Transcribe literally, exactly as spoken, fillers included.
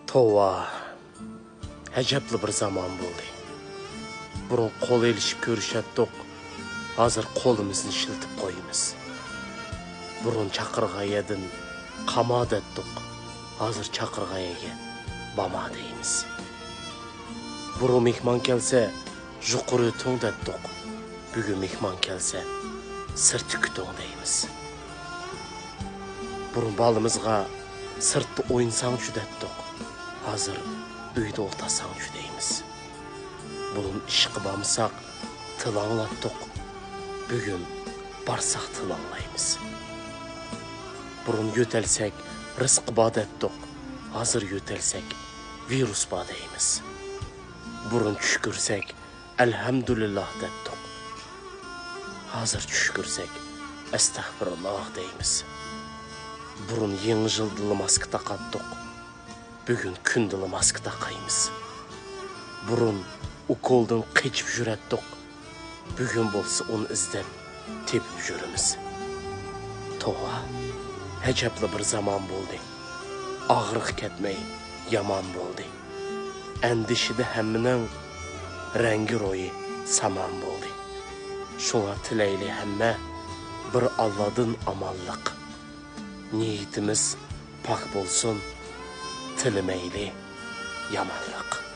توۋا، ئەجەبلا بىر زامان بولدى. بۇرۇن قول ئېلىشىپ كۆرۈشەتتۇق، ھازىر قولىمىزنى شىلتىپ قويىمىز. بۇرۇن چاقىرغان يەردىن قاما دەتتۇق، ھازىر چاقىرغان يەرگە باما دەيمىز. بۇرۇن مېھمان كەلسە، يۇقىرى ئۆتۈڭ دەتتۇق، بۈگۈن مېھمان كەلسە، سىرتتا كۈتۈڭ دەيمىز. بۇرۇن بالىمىزغا، سىرتتا ئوينىساڭچۇ دەتتۇق، ھازىر ئۆيدە ئولتۇرساڭچۇ دەيمىز. بۇرۇن ئىشقا بارمىساق، تىلىڭلاتتۇق، بۈگۈن بارساق تىلىڭلايمىز. بۇرۇن يۆتەلسەك، رىزقى بار دەتتۇق، ھازىر يۆتەلسەك، ۋىرۇس بار دەيمىز. بۇرۇن چۈش كۆرسەك، ئەلھەمدۇلىللاھ دەتتۇق، ھازىر چۈش كۆرسەك، ئەستەغپىرۇللاھ دەيمىز. بۇرۇن يېڭى يىلدىلا ماسكا تاقاتتۇق، بۈگۈن كۈندىلا ماسكا تاقايمىز. بۇرۇن ئوكۇلدىن قېچىپ يۈرەتتۇق، بۈگۈن بولسا ئۇنى ئىزدەپ تېپىپ يۈرىمىز. توۋا، ئەجەبلا بىر زامان بولدى. ئاغرىق كەتمەي يامان بولدى. ئەندىشىدە ھەممىنىڭ رەڭگى رويى سامان بولدى. شۇڭا تىلەيلى ھەممە بىر ئاللادىن ئامانلىق. نىيىتىمىز پاك بولسۇن، تىلىمەيلى يامانلىق.